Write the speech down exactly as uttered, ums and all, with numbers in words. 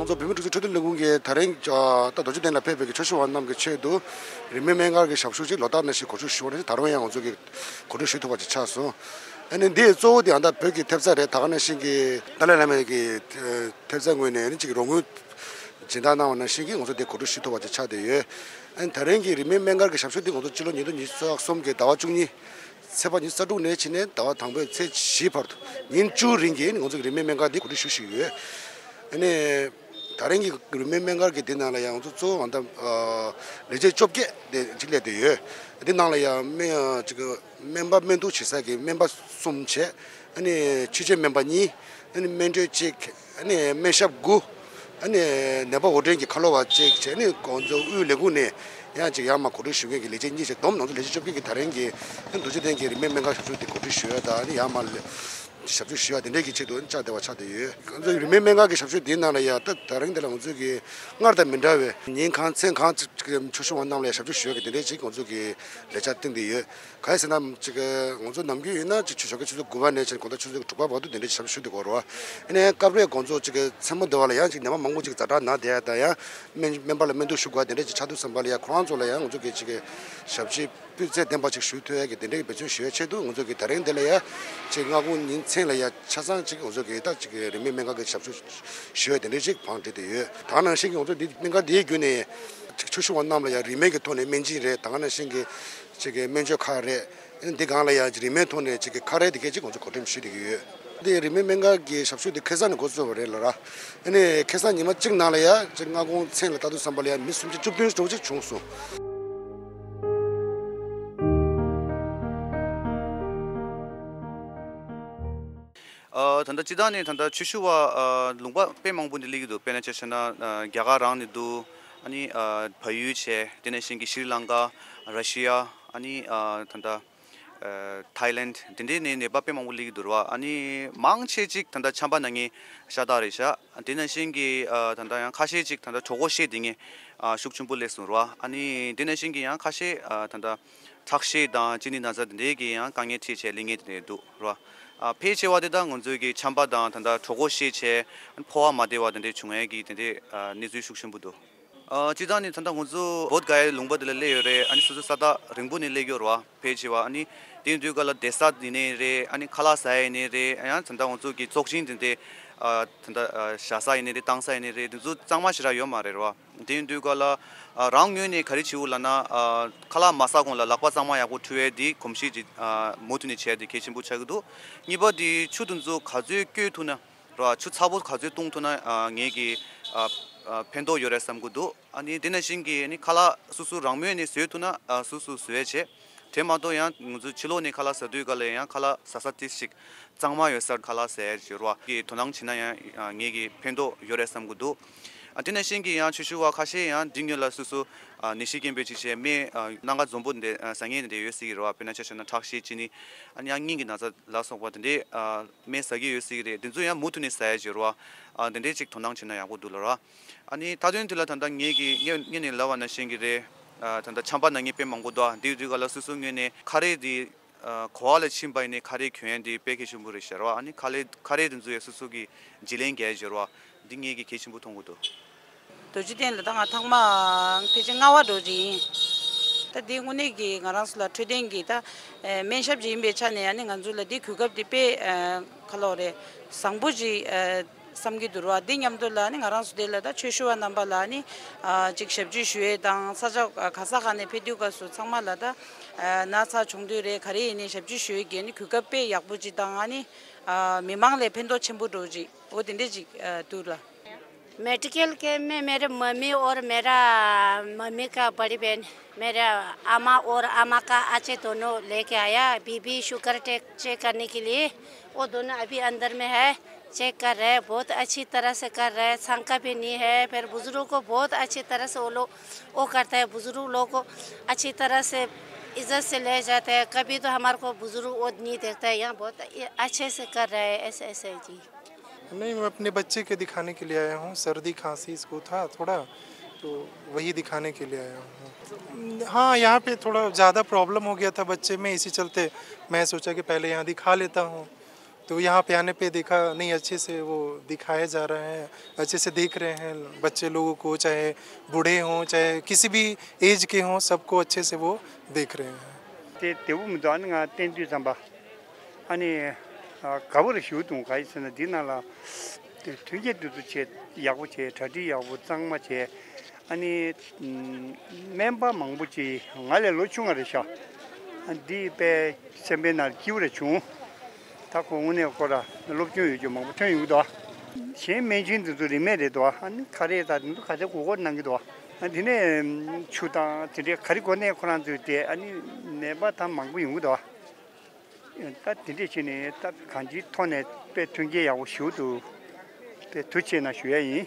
ང་ཚོ་བོད་མིའི་སྒྲིག་འཛུགས་འཕྲོད་བསྟེན་ལས་ཁུངས་ཀྱིས་ད་རིང་ཨ་ད་རྡོ་རྗེ་གདན་ལ་ཕེབས་པའི་གི་ཆོས་ཞུ་བ་རྣམས་ཀྱི་ཆེད་དུ་རིན་མེད་སྨན་སྒར་གྱི་ཞབས་ཞུ་ཅིག་ལོ་ལྟར་ནང་བཞིན་གོ་སྒྲིག་ཞུ་བ་ནང་བཞིན་ད་རུང་ཡང་ང་ཚོ་གིས་གོ་སྒྲིག་ཞུ་ཐུབ་པ་ཅིག་ཆགས་སོང་། ཨ་ནི་འདི་གཙོ་བོ་དེ་ཨ་ད་བོད་ཀྱི་ཐེབས་རྩ་རེད། ད་ག་ནང་བཞིན་གྱི་ཏཱ་ལའི་བླ་མའི་གི་ཐེབས་རྩ་ངོས་ནས་ཨ་ནི་ཅིག་རོགས་དངུལ་སྦྱིན་བདག་གནང་བ་ནང་བཞིན་གྱི་ང་ཚོ་དེ་གོ་སྒྲིག་ཞུ་ཐུབ་པ་ཅིག་ཆགས་བསྡད་ཡོད། ཨ་ནི་ད་རིང་གི་རིན་མེད་སྨན་སྒར་གྱི་ཞབས་ཞུ་འདི་ང་ཚོ་ཕྱི་ལོ་ཉིས་སྟོང་ཉི་ཤུ་རྩ་གསུམ་གྱི་ཟླ་བ་བཅུ་གཉིས་ཚེས་པ་ཉི་ཤུ་རྩ་དྲུག་ནས་ཕྱིན་ནས་ཟླ་བ་དང་པོའི་ཚེས་བཞི་བར་དུ་ཉིན་བཅུའི་རིང་གི་ང་ཚོ་གི་རིན་མེད་སྨན་སྒར་འདི་གོ་སྒྲིག་ཞུ་བཞིན་ཡོད། ཨ་ནི་ད་རིང་གི་རིན་མེད་སྨན་སྒར་གྱི་འདི་ནང་ལ་ཡང་ང་ཚོ་གཙོ་བོ་ང་ད་ལས་བྱེད་བཅོ་བརྒྱད་དེ་གཅིག་སླེབས་བསྡད་ཡོད། འདི་ནང་ལ་ཡང་སྨན་ཅིག་སྨན་པ་སྨན་བསྡུ་བྱེད་ས་གི་སྨན་པ་གསུམ་བྱས། ཨ་ནི་ཆོས་བྱེད་སྨན་པ་གཉིས། ཨ་ནི་སྨན་སྤྲོད་གཅིག་ཨ་ནི་སྨན་ཞབས་དགུ། ཨ་ནི་ནད་པ་འོར་འདྲེན་གྱི་ཁ་ལོ་བ་གཅིག་བྱས། ཨ་ནི་ང་ཚོ་དབུས་ལས་ཁུངས་ནས་ཡང་ཅིག་ཡར་མར་གོ་སྒྲིག་ཞུ་མཁན་གྱི་ལས་བྱེད་གཉིས་བྱས། བསྡོམས་ང་ཚོ་ལས་བྱེད་བཅོ་བརྒྱད་ཀྱིས་ད་རིང་གི་ཨ་ནི་རྡོ་རྗེ་གདན་གྱི་རིན་མེད་སྨན་སྒར་ཞབས་ཞུ་དེ་གོ་སྒྲིག་ཞུ་ཡ་དང་། ཨ་ནི་ཡར་མར་ཞབས་ཞུ་ཞུ་ཡ་དེ་འདྲས་ཀྱི་ཆེད་དུ་ཨ་ནི་བཅར་བདེ་བ་ཆགས་བསྡད་ཡོད། ང་ཚོ་རིན་མེད་སྨན་སྒར་གྱི་ཞབས་ཞུ་དེའི་ནང་ལ་ཡང་ད་ད་རིང་འདི་ལ་ང་ཚོ་གི་སྔར་དང་མི་འདྲ་བའི་ཉིན་གང་མཚན་གང་ཅིག་ཆོས་ཞུ་བ་རྣམས་ལ་ཡང་ཞབས་ཞུ་ཞུ་ཡ་གི་དེ་འདྲས་ཅིག་ང་ཚོ་གི་ལས་འཆར་བཏིང་བསྡད་ཡོད། ག་རེ་ཟེར་ན་ཅིག་ང་ཚོ་ནམ་རྒྱུན་ཡིན་ན་ཅིག་ཆུ་ཞོགས་ཀའི་ཆུ་ཚོད་དགུ་པ་ནས་བྱས་དགོང་དག་ཆུ་ཚོད་དྲུག་པ་བར་དུ་དེ་འདྲའི་ཞབས་ཞུ་དེ་དགོས་རེད་བ། ཨ་ནི་སྐབས་རེ་དགོང་ཚོགས་ཅིག་མཚན་མོ་དེ་བ་ལ་ཡང་ཅིག་ནད་པ་མང་པོ་ཅིག་ཛ་དྲག་ན་བསྡད་ཡ་དང་། ཡང་སྨན་སྨན་པ་ལ་སྨན་བསྡུ་ཞུ་དགོས་དེ་འདྲ་ཅིག་ཆགས་དུས་ཙམ་པ་ལ་ཡང་ཁོ་རང་ཚོ་ལ་ཡང་ང་ཚོ་གིས་ཅིག་ཞབས་ཕྱི་སྤུས་ཚད་ལྡན་པ་ཅིག་ཞུ་ཐུབ་ཡ་གི་དེ་འདྲའི་འབད་བརྩོན་ཞུ་ཡ་ཆེད་དུ་ང་ཚོ་གིས་ད་རིང་འདི་ལ་ཡང་ཅིག་སྔ་དགོང་ཉིན་མཚན་ལ་ཡང་ཆ་ཚང་ཅིག་ང་ཚོ་གིས་ད་ཅིག་རིན་མེད་སྨན་ཁང་གི་ཞབས་ཞུ་ཞུ་ཡ་དེ་འདྲའི་ཅིག་བང་སྒྲིག་བསྡད་ཡོད། ད་ག་ནང་བཞིན་གྱི་ང་ཚོ་འདི་སྨན་ཁང་འདིའི་བརྒྱུད་ནས་ཅིག་ཆོས་ཞུ་བ་རྣམས་ལ་ཡང་རིན་མེད་ཀྱི་ཐོག་ནས་སྨན་སྦྱིན་རེད། ད་ག་ནང་བཞིན་གྱི་ཅིག་གི་སྨན་བཅོས་ཁག་རེད། འདི་སྒང་ལ་ཡང་རིན་མེད་ཐོག་ནས་ཅིག་གི་ཁ་རས་དེ་གས་ཅིག་ང་ཚོ་གོ་སྒྲིག་ཞུས་བསྡད་ཀྱི་ཡོད། འདི་རིན་མེད་སྨན་ཁང་གི་ཞབས་ཞུ་འདི་ཁ་སང་ནས་འགོ་བཙུགས་པ་རེད་ལ་ར། ཨ་ནི་ཁ་སང་ཉི་མ་གཅིག་ནང་ལ་ཡང་ཅིག་སྔ་དགོང་མཚན་ལ་ལྟ་དུས་ཙམ་པ་ལ་ཡང་མི་སུམ་ཅུ་བཅུ་བདུན་འདྲ་བོ་ཅིག་བྱུང་སོང་། ཨ་ད་ལྟ་སྤྱིར་བཏང་ནས་ད་ལྟ་ཆོས་ཞུ་བ་ཨ་ལུང་པ་དཔེ་མང་པོ་འདི་སླེབས་ཀྱི་འདུག་དཔེར་ན་ཆ་བཞག་ན་ཨ་རྒྱ་གར་རང་ནས་འདུག་ཨ་ནི་ཨ་བལ་ཡུལ་བྱས། དེ་ནང་བཞིན་གྱི་ཤྲི་ལང་ཀ། ར་ཤི་ཡ། ཨ་ནི་ཨ་ད་ལྟ་ཨ་ཐའི་ལེན་དེ་འདྲའི་ནས་ནད་པ་དཔེ་མང་པོ་སླེབས་ཀྱི་འདུག་ར། ཨ་ནི་མང་ཆེ་ཅིག་ད་ལྟ་ཆམ་པ་ན་མཁན་ཤ་སྟག་རེད་ཤག་དེ་ནང་བཞིན་གྱི་ཨ་ད་ལྟ་ཡང་ཁ་ཤས་ཅིག་ད་ལྟ་གྲོད་ཁོག་བཤལ་བསྡད་མཁན་ཨ་ཤུགས་ཆེན་པོ་སླེབས་སོང་ར། ཨ་ནི་དེ་ནང་བཞིན་གྱི་ཡང་ཁ་ཤས་ཨ་ད་ལྟ་ཁྲག་ཤེད་དང་གཅིན་སྙི་ན་ཚ་དེ་འདྲའི་གི་ཡང་དཀའ་ངལ་འཕྲད་བྱས་སླེབས་མཁན་དེ་འདྲ་འདུག་ར། ཨ་ཕལ་ཆེ་བ་དེ་ད་ང་ཚོའི་གི་ཆམ་པ་དང་ད་ལྟ་གྲོད་ཁོག་བཤལ་བྱས་ཕོ་བ་མ་བདེ་བ་དེ་འདྲ་བྱུང་ཡས་ཀྱི་དེ་འདྲའི་ཨ་གནས་ཚུལ་ཤུགས་ཆེན་པོ་འདུག་ཨ་སྤྱིར་བཏང་ནི་ད་ལྟ་ང་ཚོ་བོད་ག་ཡའི་ལུང་པ་དེ་ལ་སླེབས་ཡོད་རེད། ཨ་ནི་སོ་སོ་ས་ཐག་རིང་པོ་ནས་སླེབས་ཡོད་རེད་བ། ཕལ་ཆེ་བ་ཨ་ནི་དེ་ཡིན་དུས་ག་ལ་བསྡད་ས་ཡིན་ནའི་རེད། ཨ་ནི་ཁ་ལག་ཟ་ཡ་ཡིན་ནའི་རེད། ཨ་ཡང་ད་ལྟ་ང་ཚོ་གི་ཚོགས་ཆེན་དེ་འདྲ་ཨ་ད་ལྟ་ཨ་བཞག་ས་ཡིན་ནའི་རེད། བཏང་ས་ཡིན་ནའི་རེད། དེ་ཚོ་གཙང་མ་ཞེ་དྲག་ཡོད་མ་རེད་བ། དེ་ཡིན་དུས་ག་ལ་ཨ་རང་ངོས་ནས་ག་རེ་བྱེད་དགོས་ལབ་ན་ཨ་ཁ་ལག་མ་ཟ་གོང་ལ་ལག་པ་གཙང་མ་ཡག་པོ་འཁྲུ་ཡས་དེ་གོམས་གཤིས་ཅིག་ཨ་མུ་མཐུད་ནས་བྱས་དེ་གལ་ཆེན་པོ་ཆགས་ཀྱི་འདུག་གཉིས་པ་དེ་ཆུ་དེ་ཚོ་ག་ཚོད་བསྐྱོད་ཐུབ་ན་ར། ཆུ་ཚ་པོ་ག་ཚོད་བཏུང་ཐུབ་ན་ཨ་ངེད་ཀྱི་ཨ་ཨ་ཕན་ཐོགས་ཡོད་རེད་བསམ་གྱི་འདུག་ཨ་ནི་དེ་ནང་བཞིན་གྱི་ཨ་ནི་ཁ་ལག་སོ་སོ་རང་མོས་ནས་བཟོས་ཐུབ་ན་ཨ་སོ་སོ་བཟོས་བྱས། དེ་མ་གཏོགས་ཡང་ང་ཚོ་ཕྱི་ལོགས་ནས་ཁ་ལག་ཟ་དུས་ག་ལ་ཡང་ཁ་ལག་ཟ་ས་ཏོག་ཙམ་གཙང་མ་ཡོད་སར་ཁ་ལག་ཟ་ཡ་ཅིག་ར་གི་དོ་སྣང་བྱས་ན་ཡང་ཨ་ངེད་ཀྱི་ཕན་ཐོགས་ཡོད་རེད་བསམ་གྱི་འདུག་ཨ་དེ་ནང་བཞིན་གྱི་ཡང་ཆོས་ཞུ་བ་ཁ་ཤས་ཡང་འདི་སྔོན་ལ་སོ་སོ་ཨ་ནད་གཞི་རྐྱེན་པས་ཅིག་བྱས་སྨན་ཨ་སྣ་ཁ་འཛོམས་པོ་འདི་ཨ་ཟ་མཁན་འདི་འདྲ་ཡོད་སྲིད་ཀྱི་རེད་བ། དཔེར་ན་ཆ་བཞག་ན་ཁྲག་ཤེད་གཅིན་སྙི་ཨ་ནི་ཡང་སྙིང་གི་ན་ཚ་ལ་སོགས་པ་འདི་འདྲའི་ཨ་སྨན་ཟ་གི་ཡོད་སྲིད་ཀྱི་རེད། འདི་ཚོ་ཡང་མུ་མཐུད་ནས་ཟ་ཡ་ཅིག་རེད་བ། ཨ་འདི་འདྲའི་ཅིག་དོ་སྣང་བྱས་ན་ཡག་པོ་འདུག་ལ་ར། ཨ་ནི་མཐའ་དོན་དེ་ལ་ད་ལྟ་ངེད་ཀྱིས་སྔོན་སྔོན་ནས་ལབ་པ་ནང་བཞིན་གྱི་རེད། ཨ་ད་ལྟ་ཆམ་པ་ན་མཁན་དཔེ་མང་པོ་འདུག་ཨ་འདི་དུས་ག་ལ་སོ་སོའི་ངོས་ནས་ཁ་རས་འདི་ཨ་གོ་བ་ལ་ཕྱིན་པ་ཡིན་ནའི་ཁ་རས་གྱོན་ཡ་འདི་དཔེ་གལ་ཆེན་པོ་རེད་ཤག་ར། ཨ་ནི་ཁ་ལས་ཁ་རས་འདི་ཚོ་ཡང་སོ་སོ་གིས་བརྗེ་ལེན་རྒྱག་ཡ་ཅིག་ར། འདི་ངེད་ཀྱིས་གལ་ཆེན་པོ་མཐོང་གི་འདུག་རྡོ་རྗེ་གདན་ལ་ད་ང་ཐེངས་མ་ཕལ་ཆེར་ལྔ་པ་འགྲོ་གི་ཡིན། ད་འདི་དངོས་གནས་ཀྱི་ང་རང་ཚོ་ལ་འཕྲོད་བསྟེན་གྱི་ད་ཨ་སྨན་ཞབས་ཅིག་ཡིན་པའི་ཆ་ནས་ཨ་ནི་ང་ཚོ་ལ་འདི་གོ་སྐབས་འདི་དཔེ་ཨ་ག་ལབ་དགོས་རེད། བཟང་པོ་ཅིག་ཨ་བསམ་གྱི་འདུག་ར། འདི་མཉམ་དུ་ལ་ཨ་ནི་ང་རང་ཚོ་འདི་ལ་ད་ཆོས་ཞུ་བ་རྣམ་པ་ལ་ཨ་ནི་ཨ་ཅིག་ཞབས་ཕྱི་ཞུ་ཡས་དང་། ས་ཆ་ག་ས་ག་ནས་ཕེབས་དུས་སྐབས་སུ་ཚང་མ་ལ་ད་ཨ་ན་ཚ་བྱུང་དུས་རེད། ག་རེ་ཡིན་ནའི་ཞབས་ཕྱི་ཞུ་ཡས་ཀྱི་ཨ་ནི་གོ་སྐབས་དཔེ་ཡག་པོ་ཅིག་དང་། ཨ་ནི་ཨ་མི་མང་ལ་ཕན་ཐོགས་ཆེན་པོ་འགྲོ་ཅིག་འོ་དེ་འདྲས་ཅིག་ཨ་འདུག་ལ། medical camp में मेरे मम्मी और मेरा मम्मी का बड़ी बहन, मेरा अम्मा और अम्मा का अच्छे दोनों लेके आया बीबी शुगर टेक चेक करने के लिए। वो दोनों अभी अंदर में है, चेक कर रहे हैं, बहुत अच्छी तरह से कर रहे हैं, शंका भी नहीं है। फिर बुजुर्गों को बहुत अच्छी तरह से वो लोग वो करते हैं, बुजुर्ग लोग को अच्छी तरह से इज्जत से ले जाते हैं। कभी तो हमारे को बुजुर्ग वो नहीं देखता है, यहाँ बहुत अच्छे से कर रहे हैं। ऐसे ऐसे है जी। नहीं, मैं अपने बच्चे के दिखाने के लिए आया हूँ, सर्दी खांसी इसको था थोड़ा, तो वही दिखाने के लिए आया हूँ। हाँ, यहाँ पे थोड़ा ज़्यादा प्रॉब्लम हो गया था बच्चे में, इसी चलते मैं सोचा कि पहले यहाँ दिखा लेता हूँ। तो यहाँ पे आने पे देखा, नहीं, अच्छे से वो दिखाया जा रहा है, अच्छे से देख रहे हैं बच्चे लोगों को, चाहे बूढ़े हों, चाहे किसी भी एज के हों, सबको अच्छे से वो देख रहे हैं। དེ་དེ་བོ་མི་འདུག་ཨ་ནི་ང་བསྟན་དུས་ཙམ་པ། ཨ་ནི་ཨ་དགའ་བོ་རེ་ཞུ་འདུག་ག་ཡིན་ཟེར་ན་འདི་ནང་ལ་དེ་མཐུན་རྐྱེན་དེ་ཚོ་བྱས་ཡག་པོ་བྱས། གྲ་སྒྲིག་ཡག་པོ་གཙང་མ་བྱས། ཨ་ནི་ཨམ་སྨན་པ་མང་པོ་ཅིག་ང་ལས་ལོ་ཆུང་བ་རེད་ཤག་ཨ་འདི་དཔེ་སེམས་པའི་ནང་སྐྱིད་པོ་རེ་བྱུང་། ད་ཁོ་དངོས་གནས་ཁོ་ར་སློབ་སྦྱོང་ཡོད་རྒྱུ་མང་པོ་ཐོན་ཡོང་གི་འདུག་གཞན་སྨན་ཆུང་དེ་ཚོ་རིན་མེད་རེད་འདུག་ཨ་ནི་ཁ་རས་དང་དེ་ཚོ་ག་ཚད་དགོས་དགོས་གནང་གི་འདུག་ཨ་དེ་ནས་ཆུ་དང་དེ་འདྲའི་ག་རེ་དགོས་ནའི་ཁོ་རང་ཚོས་དེ་ཨ་ནི་ནད་པ་དང་མང་པོ་ཡོང་གི་འདུག་ད་དེ་འདྲས་བྱས་ནས་ད་གང་ཅིའི་ཐོག་ནས་དཔེ་མཐུན་རྐྱེན་ཡག་པོ་ཞིག་འདུག་དཔེ་ཐུགས་རྗེ་ཆེ་གནང་ཞུ་ཡ་ཡིན།